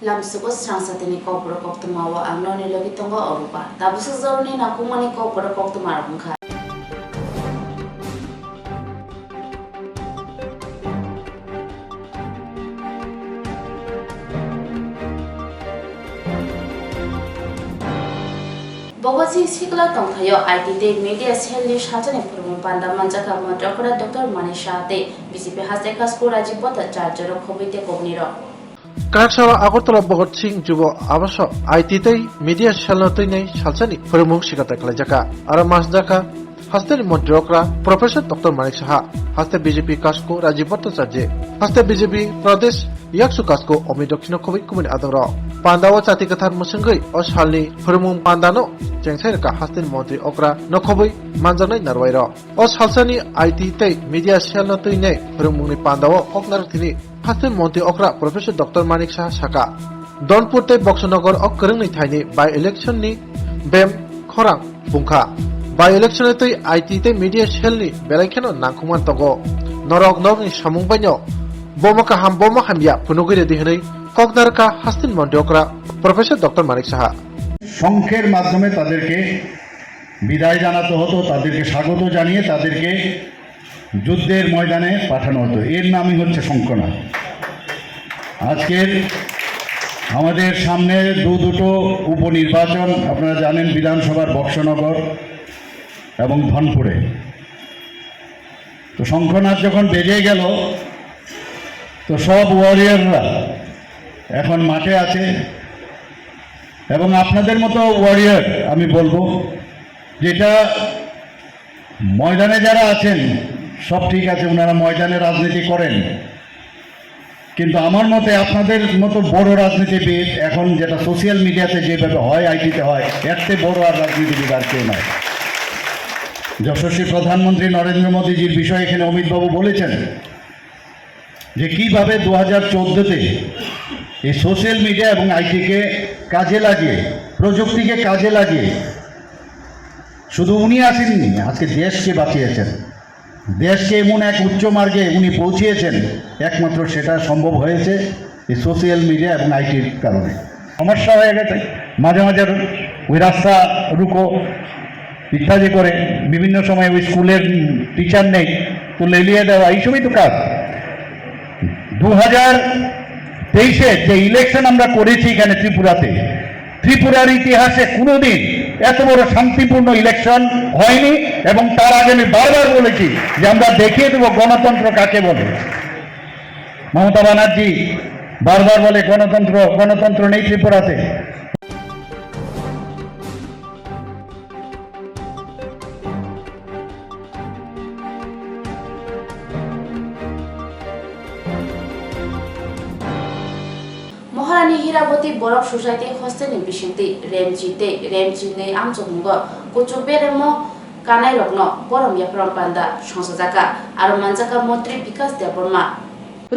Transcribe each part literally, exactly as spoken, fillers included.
Tamsugo srang satini kokborok koktwma o ang noni logi tongo Orupa. Tabuk swk joroni nangkukmani kokborok koktwma rok wngkha. Bhagat Singh sikla tongthaio I T tei media cell ni salsani phwrwngmung panda manjakha montri okra Doctor Manik Saha tei B J P haste Kasko Rajiv Bhattacharya rok khobwi tei kobni rok. Kwrak salo Agartala Bhagat Singh Jubo Abaso I T tei media cell no twinai salsani phwrwngmung sikata khlaijakha. Aro manjakha hasteni montri okra Professor Doctor Manik Saha, haste B J P Kasko Rajiv Bhattacharya, haste B J P Pradesh Yaksu Kasko Omit Dokhino khobwi kubuni adongrok. Pandao chati kwthar mwswngwi o salni phwrwngmung pandano chengsai rwkha hasteni montri okra no khobwi manjaknai narwai rok. O salsani I T tei media cell no twinai phwrwngmungni pandao kok narwk thini hasteni montri okra Professor Doctor Manik Saha saka. Donpur tei Boksonogor o kwrwngni thaini by election ni bem khorang pungkha. By election tei I T tei media cell ni belai kheno nangkukman tongo. Norok norokni samung baino bomo kaham bomo hamya phunugwi redi hwnwi kok narwkha hasteni montri okra Professor Doctor Manik Saha. শঙ্খের মাধ্যমে তাদেরকে বিদায় জানাতে হতো, তাদেরকে স্বাগত জানিয়ে তাদেরকে যুদ্ধের ময়দানে পাঠানো হতো। এর নামই হচ্ছে শঙ্খনাদ। আজকের আমাদের সামনে দু দুটো উপনির্বাচন, আপনারা জানেন, বিধানসভার বক্সনগর এবং ধনপুরে। তো শঙ্খনাদ যখন বেজে গেল, তো সব ওয়ারিয়ররা এখন মাঠে আছে। এবং আপনাদের মতো ওয়ারিয়র, আমি বলবো, যেটা ময়দানে যারা আছেন, সব ঠিক আছে, ওনারা ময়দানে রাজনীতি করেন, কিন্তু আমার মতে আপনাদের মতো বড় রাজনীতিবিদ এখন যেটা সোশ্যাল মিডিয়াতে যেভাবে হয়, আইটিতে হয়, এর থেকে বড় আর রাজনীতিবিদ আর কেউ নয়। যশস্বী প্রধানমন্ত্রী নরেন্দ্র মোদীজির বিষয়ে এখানে অমিতবাবু বলেছেন যে কিভাবে দু হাজার চোদ্দতে এই সোশ্যাল মিডিয়া এবং আইটিকে কাজে লাগিয়ে, প্রযুক্তিকে কাজে লাগিয়ে শুধু উনি আসেননি, আজকে দেশকে বাঁচিয়েছেন। দেশকে এমন এক উচ্চ মার্গে উনি পৌঁছিয়েছেন, একমাত্র সেটা সম্ভব হয়েছে এই সোশ্যাল মিডিয়া এবং আইটির কারণে। সমস্যা হয়ে গেছে, মাঝে মাঝে ওই রাস্তা রুকো ইত্যাদি করে বিভিন্ন সময় ওই স্কুলের, উম, টিচার নেই, তো লেলিয়ে দেওয়া, এইসবই তো কাজ। দু হাজার তেইশে যে ইলেকশন আমরা করেছি এখানে ত্রিপুরাতে, ত্রিপুরার ইতিহাসে কোনোদিন এত বড় শান্তিপূর্ণ ইলেকশন হয়নি। এবং তার আগে আমি বারবার বলেছি যে আমরা দেখিয়ে দেবো গণতন্ত্র কাকে বলে। মমতা ব্যানার্জি বারবার বলে, "গণতন্ত্র, গণতন্ত্র নেই ত্রিপুরাতে।" Maharani Hiraboti Borok Society Hostel ni bisingtwi Remchi tei Remchi ni amchukmungo kuchuk beremo kanairokno borom yapharma panda songchajakha, aro manjakha Montri Bikas Debbarma.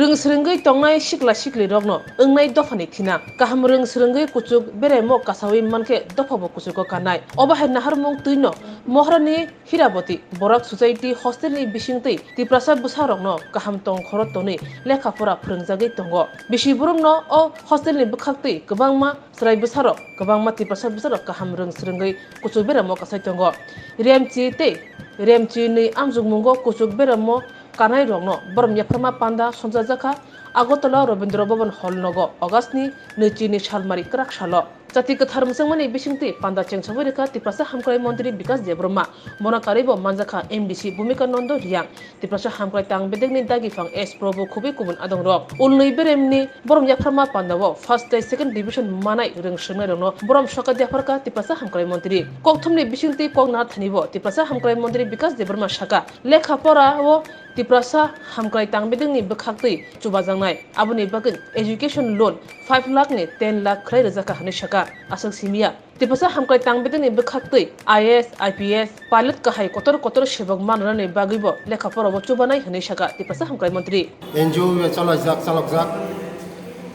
Rwng swrwngwi tongnai sikla siklirokno wngnai dophani thina. Kaham rwng swrwngwi kuchuk beremo kasawi mankhe dophabo kuchugo kanai. Obo hai naharmung twino Maharani Hiraboti Borok Society Hostel ni bisingtwi Tiprasa bwsarokno kaham tong khoro tonwi lekha pora phwrwngjagwi tongo. Bisi borokno o hostel ni bwkhaktwi kwbangma chwrai bwsarok, kwbangma Tiprasa bwsarok kaham rwng swrwngwi kuchuk beremo kasai tongo. Remchi tei Remchi ni amjukmungo kuchuk beremo kanairokno borom yapharma panda songchajakha Agartala Rabindra Bhavan Hall nogo August ni nwichi ni salmari kwrak salo. Jati kwthar mwchangmani bisingtwi panda chengsawi rwkha Tiprasa Hamkrai Montri Bikas Debbarma, bono karwibo manjakha M D C Bhumika Nando Reang, Tiprasa Hamkrai Tang Bedekni Dagiphang S Prabhu khubui kubun adongrok. Ulnwi beremni borom yapharma pandao first tei second division manai rwng swrwngnairokno borom sokat yapharkha Tiprasa Hamkrai Montri. Kokthumni bisingtwi kok narthanibo Tiprasa Hamkrai Montri Bikas Debbarma sakha, lekha pora o Tiprasa Hamkrai Tang Bedekni bwkhaktwi chubajaknai. Aboni bagwi education loan five lakh ni ten lakh khwlai rwjakha hwnwi sakha. Aswk simiya, Tiprasa Hamkrai Tang Bedekni bwkhaktwi I A S, I P S, pilot kahai kotor kotor sebok manrwnani bagwibo lekha porabo chubanai hwnwi sakha Tiprasa Hamkrai Montri. N G O bai chalaijak, chalokjak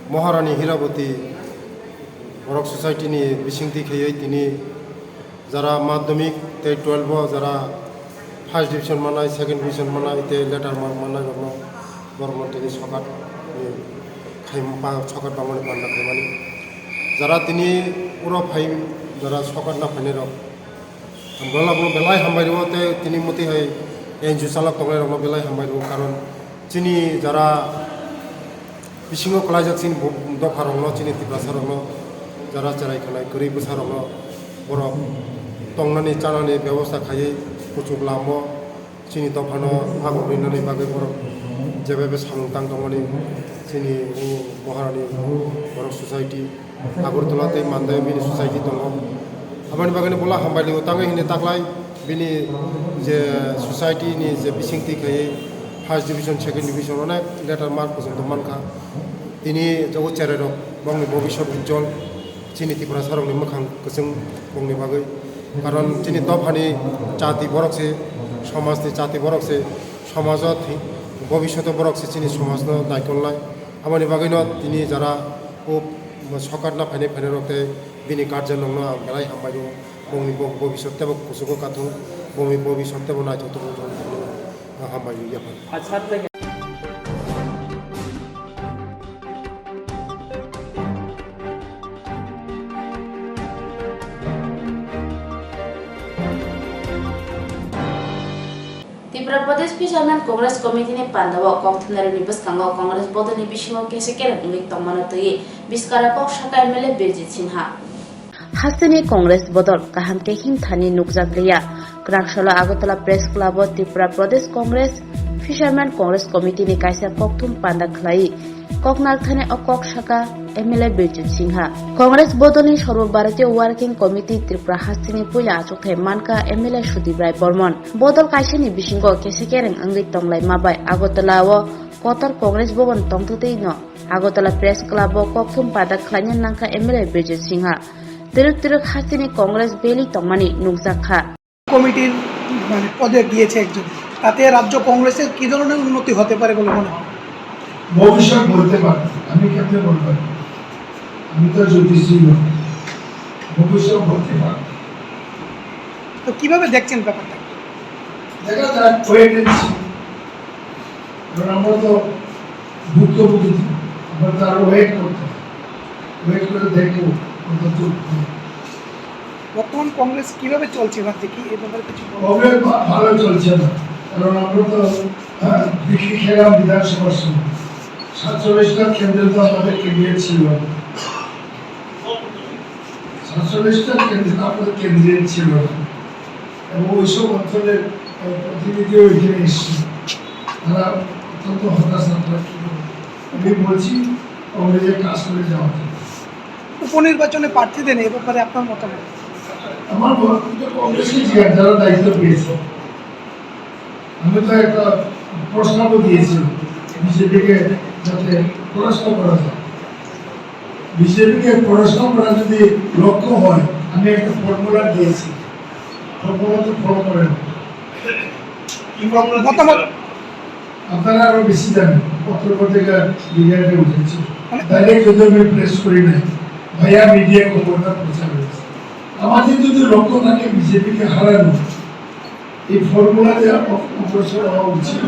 Maharani Hiraboti Borok Society ni bisingtwi khaiwi tini jara madhyamik tei twelve o jara first division manai, second division manai tei letter mark manai rokno borok no tini sokat ni khai-, pa-, sokat bangmani panda khaimani. Jara tini uro phai, jara sokatna phainai rok, borok no belai hambai rwo tei tini mwtwi hai N G O chalok tongnai rok no belai hambai rwo, karon chini jara bisingo kwlaijak chini bo-, dopha rok no, chini Tiprasa rok no, jara cherai khanai kwrwi bwsa rok no borok tongnani chanani bebosta khaiwi kuchuk lamo. Chini dophano aguk rinani bagwi borok jebebe samung tang tongmani chini o Moharani borok society Agartala tei Mandai bini society tongo. Aboni bagwino bola hambai liu tangwi hwnwi taklai bini je society ni je bisingtwi khaiwi first division, second division onek letter mark pojonto mankha. Tini jogo cherai rok bongni bobiswt ujjol. Chini Tiprasa rokni mwkhang kwchwng bongni bagwi. Karon chini dophani jati borok se, somajni jati borok se, somajo thi-, bobisyoto borok se chini somajno daikolnai. Aboni bagwino tini jara o sokatna phainai phainai rok tei bini guardian rokno ang belai hambai rwo. Bongni bo-, bobisyot tebo kuchugo kathung, bongni bobisyot tebo naithok tongthok wng thokno ang hambai rwo yaphar. Tripura Pradesh Fisherman Congress Committee ni pandao kok thumnairokni bwskango Congress bodolni bisingo kese kereng wngwi tongmano twiwi biskara kok saka M L A Birjit Singha. Hasteni Congress bodol kaham khe himthani nukjak liya. Kwraksalo Agartala Press Club o Tripura Pradesh Congress Fisherman Congress Committee ni kaisa kokthum panda khlai kok narwkthani o kok saka M L A Birjit Singha. Congress bodolni Sarbo Bharatiya Working Committee Tripura hasteni puila achukthai mankha M L A Sudip Rai Barman. Bodol kaisani bisingo kese kereng wngwi tonglaima bai Agartala o kotor Congress bhavan tongtwtwi no Agartala Press Club o kokthum panda khlaina nangkha M L A Birjit Singha. Twrwk twrwk hasteni Congress beli tongmani nukjak kha. কমিটির মানে পদে গিয়েছে একজন, তাতে রাজ্য কংগ্রেসের কি ধরনের উন্নতি হতে পারে বলে মনে হয়? ভবিষ্যৎ বলতে পারে, আমি কেমনে বলবো? আমি তো জ্যোতিষী নই, ভবিষ্যৎ বলতে পারে। তো কিভাবে দেখছেন ব্যাপারটা? দেখা যাক, ওয়েট এন্ড সি। কারণ আমরা তো ভুক্তভোগী, আমরা তো আরো ওয়েট করতে হবে, ওয়েট করে দেখবো কতদূর। বর্তমান কংগ্রেস কিভাবে চলছে রাজ্যে, কি এ ব্যাপারে কিছু বলবেন? কংগ্রেস ভা-, ভালো চলছে না, কারণ আমরা তো, আহ, বিক্রি খেলাম বিধানসভার সময়, সাতচল্লিশটা কেন্দ্রে তো আমাদের ক্যান্ডিডেট ছিল, সাতচল্লিশটা কেন্দ্রে তো আমাদের ক্যান্ডিডেট ছিল না, এবং ওইসব অঞ্চলের, আহ, প্রতিনিধিও এখানে এসছে, তারা অত্যন্ত হতাশ, আপনারা কি করবেন? আমি বলছি, কংগ্রেসের কাজ করে যাওয়া উচিত। উপনির্বাচনে প্রার্থী দেন, এ ব্যাপারে আপনার মতামত? আমার মত-, আমি তো কংগ্রেসকে জিজ্ঞাসা, যারা দায়িত্ব পেয়েছে। আমি তো একটা প্রস্তাবও দিয়েছি বিজেপিকে, যাতে পরাস্ত করা যায়। বিজেপিকে পরাস্ত করা যদি লক্ষ্য হয়, আমি একটা ফর্মুলা দিয়েছি, ফর্মুলা তো ফলো করেন। কি ফর্মুলা মতামত দিয়েছিলেন? আপনারা আরো বেশি জানেন, পত্র পত্রিকা মিডিয়াতে উঠেছে। মানে ডাইরেক্ট যদি আমি প্রেস করি নাই, ভাইয়া মিডিয়া খবরটা প্রচার হয়েছে। আমাদের যদি লক্ষ্য থাকে বিজেপিকে হারানো, এই ফর্মুলাতে অ-, অগ্রসর হওয়া উচিত।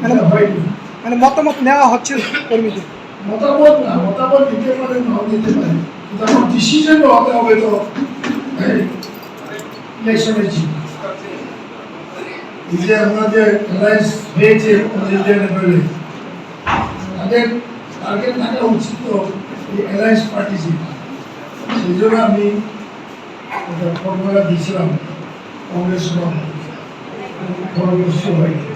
মানে এটা হয়নি। মানে মতামত নেওয়া হচ্ছে কর্মীদের। মতামত না, মতামত নিতে পারে, নাও নিতে পারে, কিন্তু আমার ডিসিশন হতে হবে তো, এই, ইলেকশনে জিতে। এই যে আমরা যে অ্যালায়েন্স হয়েছে অল ইন্ডিয়া লেভেলে, তাদের টার্গেট থাকা উচিত তো এই অ্যালায়েন্স পার্টি জিতে। সেই জন্য আমি একটা ফর্মুলা দিয়েছিলাম কংগ্রেস সভাপতি, ফলপ্রসূ হয়নি।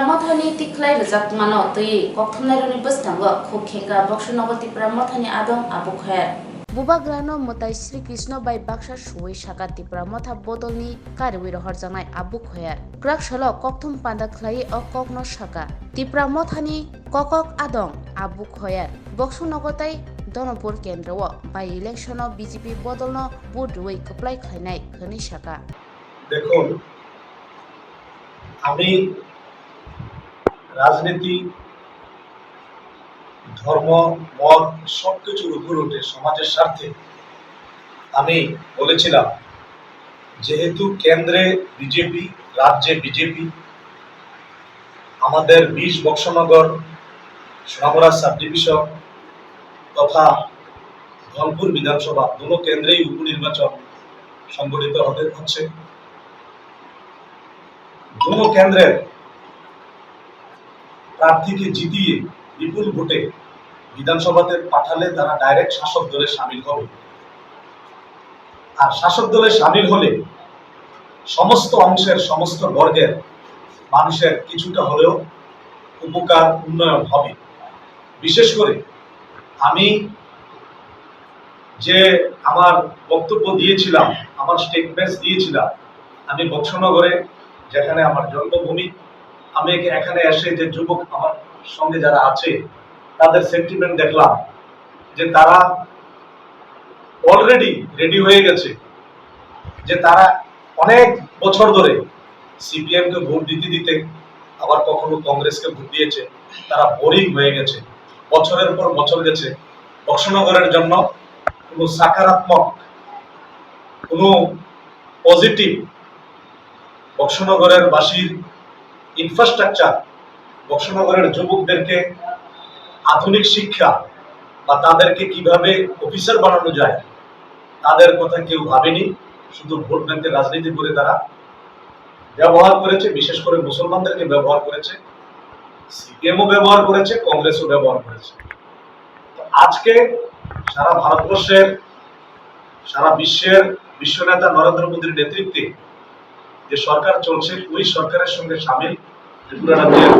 Mothani tikhlai rwjakmano twiwi kokthumnairokni bwskango khuk khengkha Boksonogor Tipra Mothani adong Abu Khoyar. Bubagrano mwtai Sri Krishna bai baksa suwi saka Tipra Motha bodolni kariwi rohorjaknai Abu Khoyar. Kwrak salo kokthum panda khlaiwi o kokno saka. Tipra Mothani kokok adong Abu Khoyar. Boksonogor tei Donopur kendro o by election o B J P bodolno vote rwui kwplai khlainai hwnwi saka. দেখুন, আমি রাজনীতি, ধর্ম, মত সবকিছুর উপরে উঠে সমাজের স্বার্থে আমি বলেছিলাম, যেহেতু কেন্দ্রে বিজেপি, রাজ্যে বিজেপি, আমাদের বিশ বক্সনগর, সোনামুড়া সাব ডিভিশন তথা ধনপুর বিধানসভা দুটো কেন্দ্রেই উপনির্বাচন সংগঠিত হতে হচ্ছে। দুটো কেন্দ্রের প্রার্থীকে জিতিয়ে বিপুল ভোটে বিধানসভাতে পাঠালে তারা ডাইরেক্ট শাসক দলে সামিল হবে। আর শাসক দলে সামিল হলে সমস্ত অংশের, সমস্ত বর্গের মানুষের কিছুটা হলেও উপকার, উন্নয়ন হবে। বিশেষ করে আমি যে আমার বক্তব্য দিয়েছিলাম, আমার স্টেটমেন্টস দিয়েছিলাম, আমি বক্সনগরে, যেখানে আমার জন্মভূমি, আমি একে-, এখানে এসে যে যুবক আমার সঙ্গে যারা আছে, তাদের সেন্টিমেন্ট দেখলাম যে তারা অলরেডি রেডি হয়ে গেছে, যে তারা অনেক বছর ধরে সিপিএম কে ভোট দিতে দিতে আবার কখনো কংগ্রেসকে ভোট দিয়েছে, তারা বোরিং হয়ে গেছে, বছরের পর বছর গেছে। বক্সনগরের জন্য কোনো সাকারাত্মক, কোনো পজিটিভ, বক্সনগরের বাসীর ইনফ্রাস্ট্রাকচার, বক্সনগরের যুবকদেরকে আধুনিক শিক্ষা বা তাদেরকে কিভাবে অফিসার বানানো যায়, তাদের কথা কেউ ভাবেনি। শুধু ভোট ব্যাংকের রাজনীতি করে তারা ব্যবহার করেছে, বিশেষ করে মুসলমানদেরকে ব্যবহার করেছে। সিপিএমও ব্যবহার করেছে, কংগ্রেসও ব্যবহার করেছে। তো আজকে সারা ভারতবর্ষের, সারা বিশ্বের বিশ্বনেতা নরেন্দ্র মোদীর নেতৃত্বে যে সরকার চলছে, ওই সরকারের সঙ্গে সামিল ত্রিপুরা রাজ্যের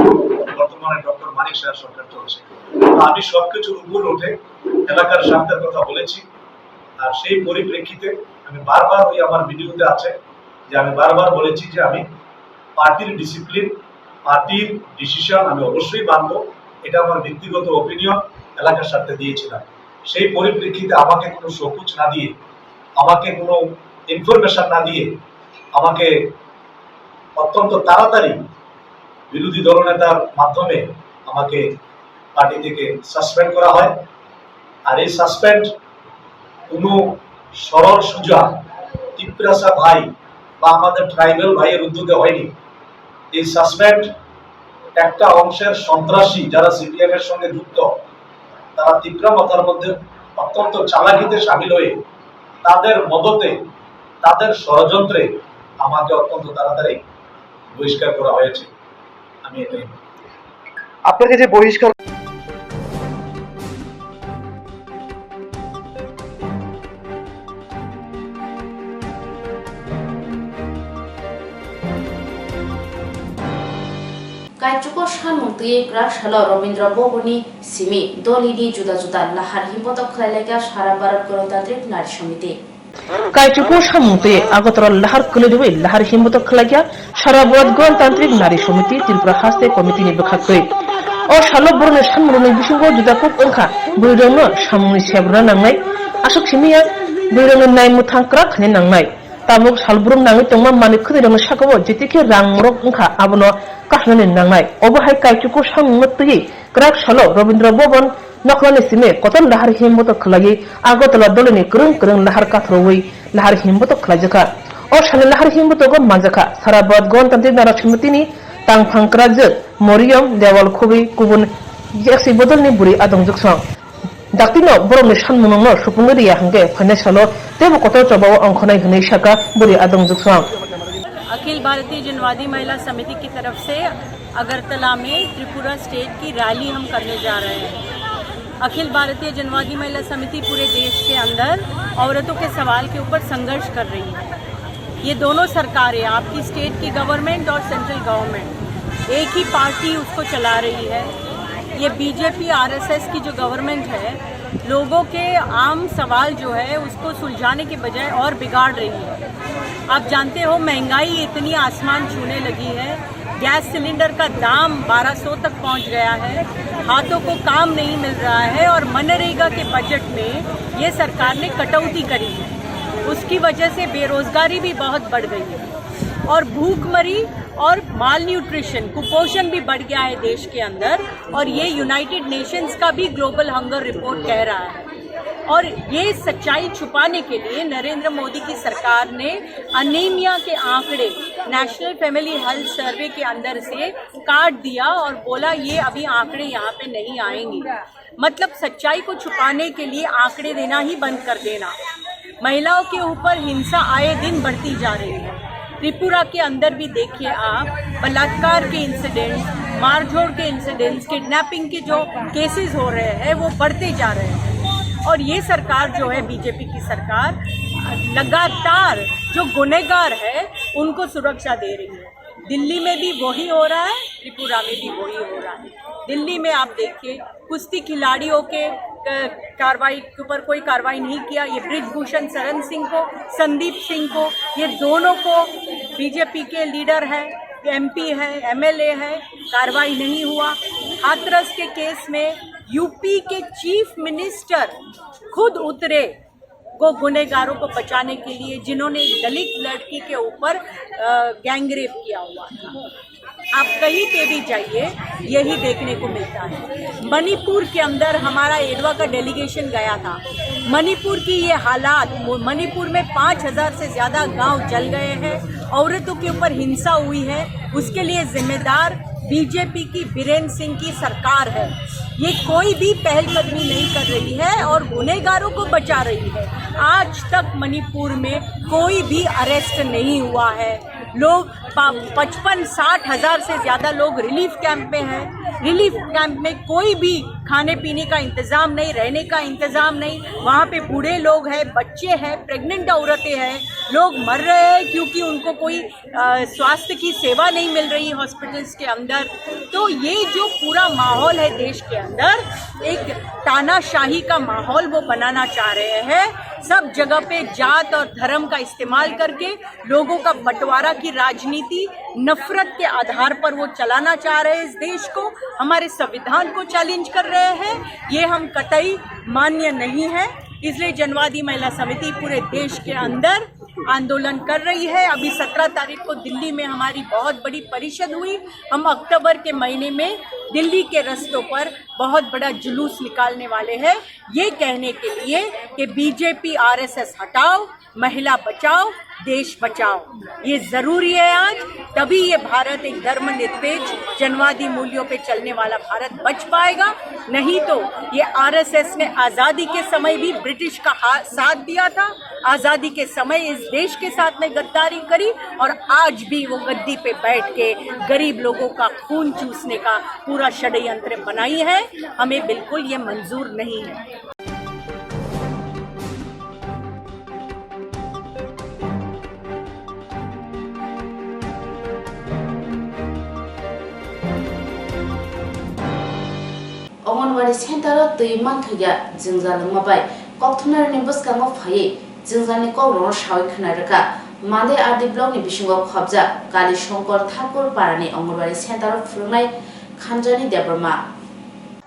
বর্তমানে ডক্টর মানিক সাহার সরকার চলছে। তো আমি সবকিছুর উপরে উঠে এলাকার স্বার্থের কথা বলেছি। আর সেই পরিপ্রেক্ষিতে আমি বারবার ওই আমার ভিডিওতে আছে যে আমি বারবার বলেছি যে আমি পার্টির ডিসিপ্লিন, পার্টির ডিসিশন আমি অবশ্যই মানব। এটা আমার ব্যক্তিগত ওপিনিয়ন, এলাকার স্বার্থে দিয়েছিলাম। সেই পরিপ্রেক্ষিতে আমাকে কোনো শোকজ না দিয়ে, আমাকে কোনো ইনফরমেশন না দিয়ে, আমাকে অত্যন্ত তাড়াতাড়ি বিরোধী দলনেতার মাধ্যমে আমাকে পার্টি থেকে সাসপেন্ড করা হয়। আর এই সাসপেন্ড কোনো সরল সোজা তিপ্রাসা ভাই বা আমাদের ট্রাইবাল ভাইয়ের উদ্যোগে হয়নি। এই সাসপেন্ড একটা অংশের সন্ত্রাসী, যারা সিপিএম এর সঙ্গে যুক্ত, তারা তিপ্রা মথার মধ্যে অত্যন্ত চালাকিতে সামিল হয়ে তাদের মদতে, তাদের ষড়যন্ত্রে আমাকে অত্যন্ত তাড়াতাড়ি বহিষ্কার করা হয়েছে। আমি এটাই বলতে চাই। আপনাকে যে বহিষ্কার Kaichuko samung twiwi kwrak salo Robindra Bhavanni simi dolini juda juda lahar himbotok khlailaikha Sara Bharat Ganatantrik Nari Samiti. Kaichuko samung twiwi Agartala lahar kwlwi rwui lahar himbotok khlailaikha Sara Bharat Ganatantrik Nari Samiti Tripura Haste Committee ni bwkhaktwi. O salo borokni samung rwni bisingo juda kuk wngkha bwrwirokno samungni sep rwna nangnai, aswk simi ya bwrwirokni nai mwthang kwrak khaina nangnai. Tabuk salbrum nangwi tongma manwi khwnwirokni sakao jetikhe rang morok wngkha abono kahamnani nangnai. Obo hai kaichuko samungno twiwi kwrak salo Rabindra Bhavan nokhlani simi kotor lahar himbotok khlaiwi Agartala dolini kwrwng kwrwng lahar kathorowi lahar himbotok khlaijakha. O salni lahar himbotogo manjakha Sara Bharat Ganatantrik Nari Samitini tangphang kwrakjwk Moriyom Dewal Khubui kubun yaksi bodolni bwrwi adongjwksong. Daktino borokni sanmungrokno supungwi rwya hwnkhe phainai salo teibo kotor chobao ongkhornai hwnwi sakha bwrwi adongjwksong. Akhil भारतीय जनवादी महिला समिति की तरफ से अगरतला में त्रिपुरा स्टेट की रैली हम करने जा रहे हैं। अखिल भारतीय जनवादी महिला समिति पूरे देश के अंदर औरतों के सवाल के ऊपर संघर्ष कर रही है। ये दोनों सरकारें, आपकी स्टेट की गवर्नमेंट और सेंट्रल गवर्नमेंट, एक ही पार्टी उसको चला रही है। ये बीजेपी आरएसएस की जो गवर्नमेंट है, लोगों के आम सवाल जो है, उसको सुलझाने के बजाय और बिगाड़ रही है। आप जानते हो, महंगाई इतनी आसमान छूने लगी है, गैस सिलेंडर का दाम बारह सौ तक पहुंच गया है, हाथों को काम नहीं मिल रहा है और मनरेगा के बजट में ये सरकार ने कटौती करी है। उसकी वजह से बेरोजगारी भी बहुत बढ़ गई है और भूखमरी और माल न्यूट्रिशन, कुपोषण भी बढ़ गया है देश के अंदर। और ये यूनाइटेड नेशंस का भी ग्लोबल हंगर रिपोर्ट कह रहा है। और ये सच्चाई छुपाने के लिए नरेंद्र मोदी की सरकार ने अनीमिया के आंकड़े नेशनल फैमिली हेल्थ सर्वे के अंदर से काट दिया और बोला, ये अभी आंकड़े यहाँ पे नहीं आएंगे। मतलब, सच्चाई को छुपाने के लिए आंकड़े देना ही बंद कर देना। महिलाओं के ऊपर हिंसा आए दिन बढ़ती जा रही है। त्रिपुरा के अंदर भी देखिए आप, बलात्कार के इंसिडेंट्स, मारझोड़ के इंसिडेंट्स, किडनैपिंग के जो केसेस हो रहे हैं, वो बढ़ते जा रहे हैं। और ये सरकार जो है, बीजेपी की सरकार, लगातार जो गुनहगार है, उनको सुरक्षा दे रही है। दिल्ली में भी वही हो रहा है, त्रिपुरा में भी वही हो रहा है। दिल्ली में आप देखिए, कुश्ती खिलाड़ियों के, क-, कार्रवाई के ऊपर कोई कार्रवाई नहीं किया। ये ब्रिजभूषण शरण सिंह को, संदीप सिंह को, ये दोनों को, बीजेपी के लीडर हैं, एमपी हैं, एमएलए हैं, कार्रवाई नहीं हुआ। हाथरस के केस में यूपी के चीफ मिनिस्टर खुद उतरे को गुनहगारों को बचाने के लिए, जिन्होंने एक दलित लड़की के ऊपर, अ, गैंगरेप किया हुआ था। आप कहीं पे भी जाइए, यही देखने को मिलता है। मणिपुर के अंदर हमारा एडवा का डेलीगेशन गया था। मणिपुर की ये हालात, मणिपुर में पाँच हज़ार से ज्यादा गांव जल गए हैं, औरतों के ऊपर हिंसा हुई है, उसके लिए जिम्मेदार बीजेपी की, बीरेन सिंह की सरकार है। ये कोई भी पहलकदमी नहीं कर रही है और गुनहगारों को बचा रही है। आज तक मणिपुर में कोई भी अरेस्ट नहीं हुआ है। लोग पा-, पचपन साठ हज़ार से ज्यादा लोग रिलीफ कैंप में हैं। रिलीफ कैंप में कोई भी खाने पीने का इंतजाम नहीं, रहने का इंतजाम नहीं। वहाँ पे बूढ़े लोग हैं, बच्चे हैं, प्रेग्नेंट औरतें हैं, लोग मर रहे हैं क्योंकि उनको कोई, अ, स्वास्थ्य की सेवा नहीं मिल रही हॉस्पिटल्स के अंदर। तो ये जो पूरा माहौल है देश के अंदर, एक तानाशाही का माहौल वो बनाना चाह रहे हैं। सब जगह पे जात और धर्म का इस्तेमाल करके लोगों का बंटवारा की राजनीति, नफरत के आधार पर वो चलाना चाह रहे हैं इस देश को, हमारे संविधान को चैलेंज कर रहे हैं। ये हम कतई मान्य नहीं है। इसलिए जनवादी महिला समिति पूरे देश के अंदर आंदोलन कर रही है। अभी सत्रह तारीख को दिल्ली में हमारी बहुत बड़ी परिषद हुई। हम अक्टूबर के महीने में दिल्ली के रस्तों पर बहुत बड़ा जुलूस निकालने वाले हैं, ये कहने के लिए कि बीजेपी आरएसएस हटाओ, महिला बचाओ, देश बचाओ। ये जरूरी है आज, तभी ये भारत एक धर्मनिरपेक्ष, जनवादी मूल्यों पे चलने वाला भारत बच पाएगा। नहीं तो ये आरएसएस ने आजादी के समय भी ब्रिटिश का हा-, साथ दिया था, आजादी के समय इस देश के साथ में गद्दारी करी और आज भी वो गद्दी पे बैठ के गरीब लोगों का खून चूसने का पूरा षड्यंत्र बनाई है। हमें बिल्कुल ये मंजूर नहीं है। Anganwadi center o twi manthokya jwngjal wngma bai kokthumnairokni bwskango phaiwi jwngjalni kokrokno sawi khwna rwkha. Mandai R D blockni bisingo khobjak Kali Shankar Thakur parani Anganwadi center o phwrwngnai Khanjani Debbarma.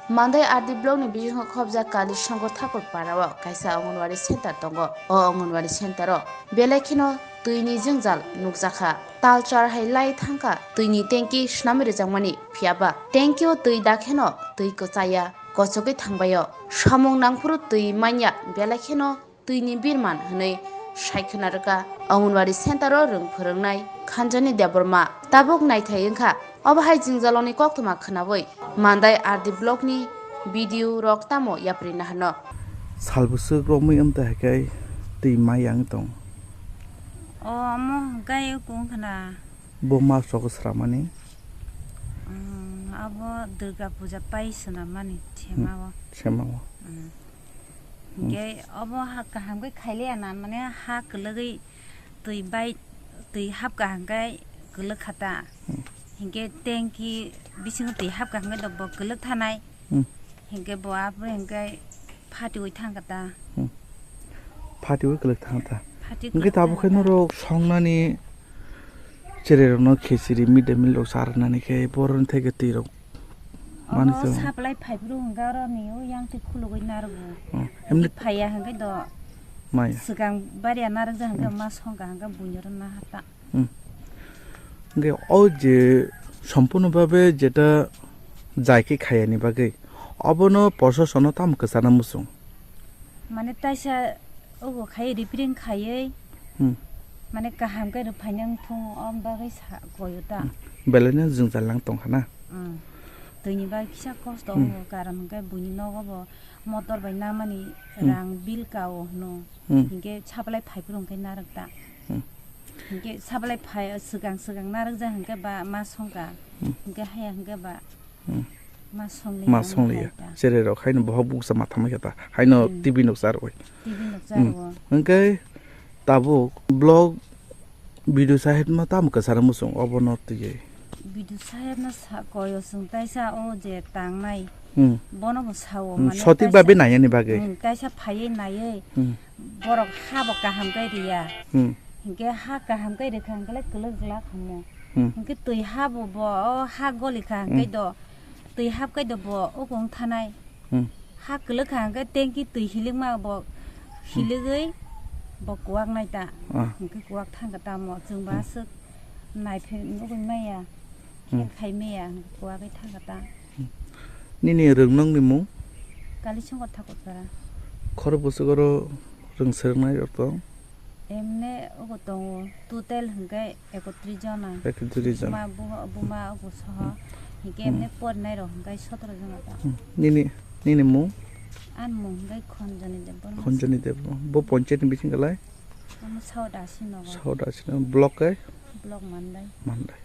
Mandai R D blockni bisingo khobjak Kali Shankar Thakur parao kaisa Anganwadi center tongo. O Anganwadi centero belai kheno twini jwngjal nukjakha. Talchar hai lai thangkha twini tanki swnamwi rwjakmani, phiyaba tanki o twi dakheno twi kwchaya, kochogwi thangbaio. Samung nangphuru twi manya, belai kheno twini birman hwnwi sai khwna rwkha Anganwadi center o rwng phwrwngnai Khanjani Debbarma. Tabuk naithai wngkha obo hai jwngjaloni koktwma khwnawi Mandai R D blockni B D O rok tamo yapri naharno. Sal bwswk romwi wngtwi hai khe twi mai yang tong. O, omo hwnkhe kung khna. Bo ma sogo sramani. Mm, abo Durga Puja pai swnamani thema o. Thema o. Mm. Hwnkhe obo ha kaham khe khailiya na, mane ha kwlwgwi twi bai, twi hap kaham khe kwlwk kha ta. Hmm. Hinkhe tanki bisingo twi hapkha hinkhe do bo kwlwk thanai. Hmm. Hinkhe bo aphuru hinkhe phatiwi thangkha ta. Hmm. Phatiwi kwlwk thangkha ta. Phati hinkhe kwlwk tabuk khe thangkha ta. Norok songnani cherai rokno khichiri mid day meal rok charwnani khe boroni theke twi rok mani. Obo chwng supply phaiphuru hinkhe oroni o yang twi khulugwi narwgo. Hmm. Emni phaiya hinkhe do maya. Swkang bariya narwkjak hinkhe hmm ma songkha hinkhe buino rwna hata. Hmm. Hingke o je sompurno babe jeta jai khe khayani bagwi, obono prosasono tamo kwchana muchung? Mane taisa ogo khai repairing khaiwi, hmm, mane kaham khe rwphainang thung, o bagwi sa koyo ta. Hmm. Belai no jwngjal lang tongkha na? Hmm. Twini bagwi kisa kosto hmm ogo, karon hwnkhe buini nogo bo motor bai namani hmm rang bill kao hwno. Hmm. Hingke supply phaiphuru hwnkhe narwk ta. Hmm. Hingke supply phai, swkang swkang narwkjak hwnkhe ba ma songkha. Hmm. Hingke haya hwnkhe ba hmm ma songliya ma wngkha songliya ta. Cherai rok haino bohok bukcha ma thamai kha ta. Haino hmm T V nuksa rwi. T V nuksa hmm rwo. Hingke tabuk block B D O saheb no tamo kwcharo muchung obono twiwi. B D O saheb no sa koyo chwng taisa o je tangnai hmm bono bo sao hmm mane sotik taisa babe naiyani bagwi. Hmm, taisa phaiwi naiwi hmm borok ha bo kaham khe riya. Hmm. Hinkhe ha kaham khe rikha hinkhe kwlwk glak hamo. Hmm. Hinkhe twi ha bo, bo o ha goli kha hinkhe hmm do twi hap khe do bo ukung thanai. Hmm. Ha kwlwk kha hinkhe tanki twi hilikma bo hmm hiligwi bo kuwak nai ta. Ah. Hinkhe kuwak thang kha tamo chwng ba hmm aswk naiphi nugwi maya. Hmm. Khe khai maya hinkhe kuwagwi thang kha ta. Nini rwngnokni mung? Kalisongkor Thakurpara. Khorok bwswk oro rwng swrwngnai rok tong? Emne ogo tongo, total hwnkhe ekotris jona. Ekotris jona. Buma, buma, buma ogo soho. Hmm. Hinkhe hmm emne porinai rok hwnkhe sotoro jona tong. Hmm. Nini, nini mung? Ani mung hwnkhe Khonjoni Debbarma. Khonjoni Debbarma. Bo ponchayat ni bising kalai? Omo South Asinogo. South Asinogo. Block kai? Block Mandai. Mandai.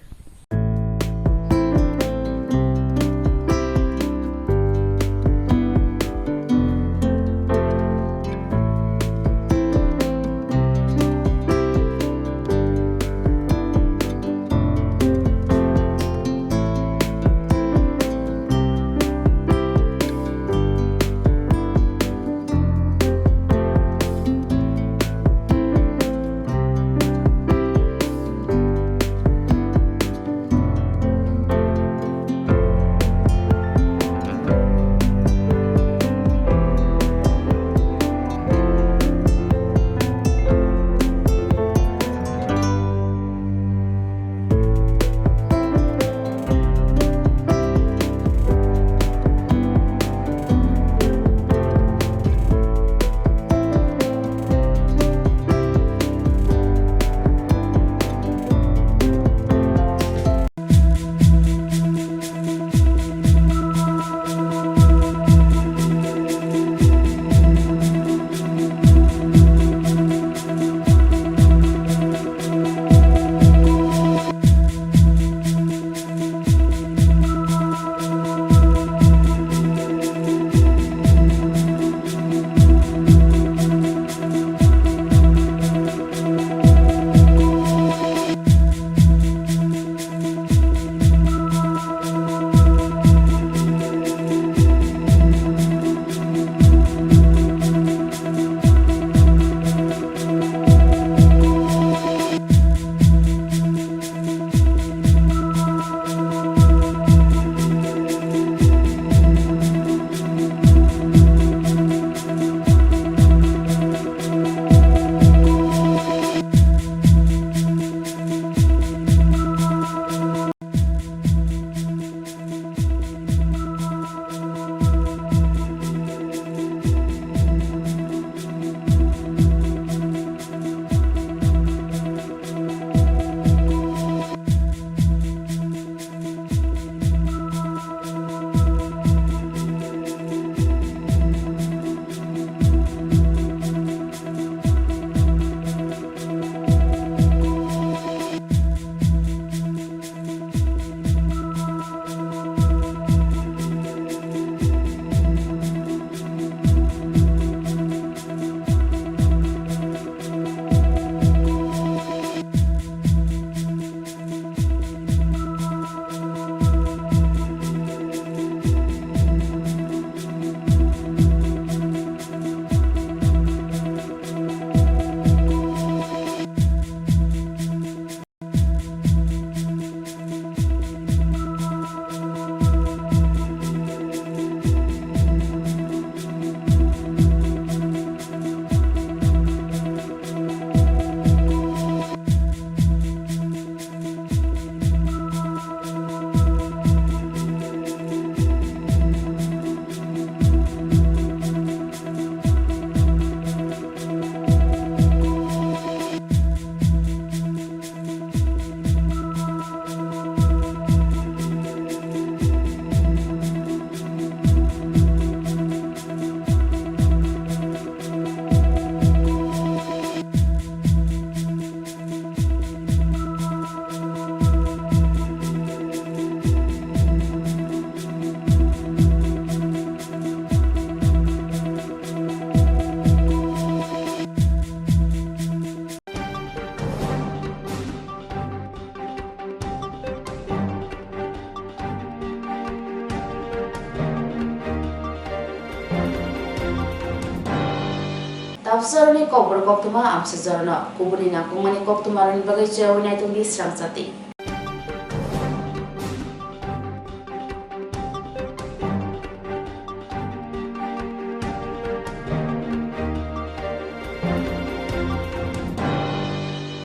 Absaroni kokborok koktwma amsa jorano kubuni nangkukmani koktwmarokni bagwi chayawinai tongdi srangchati.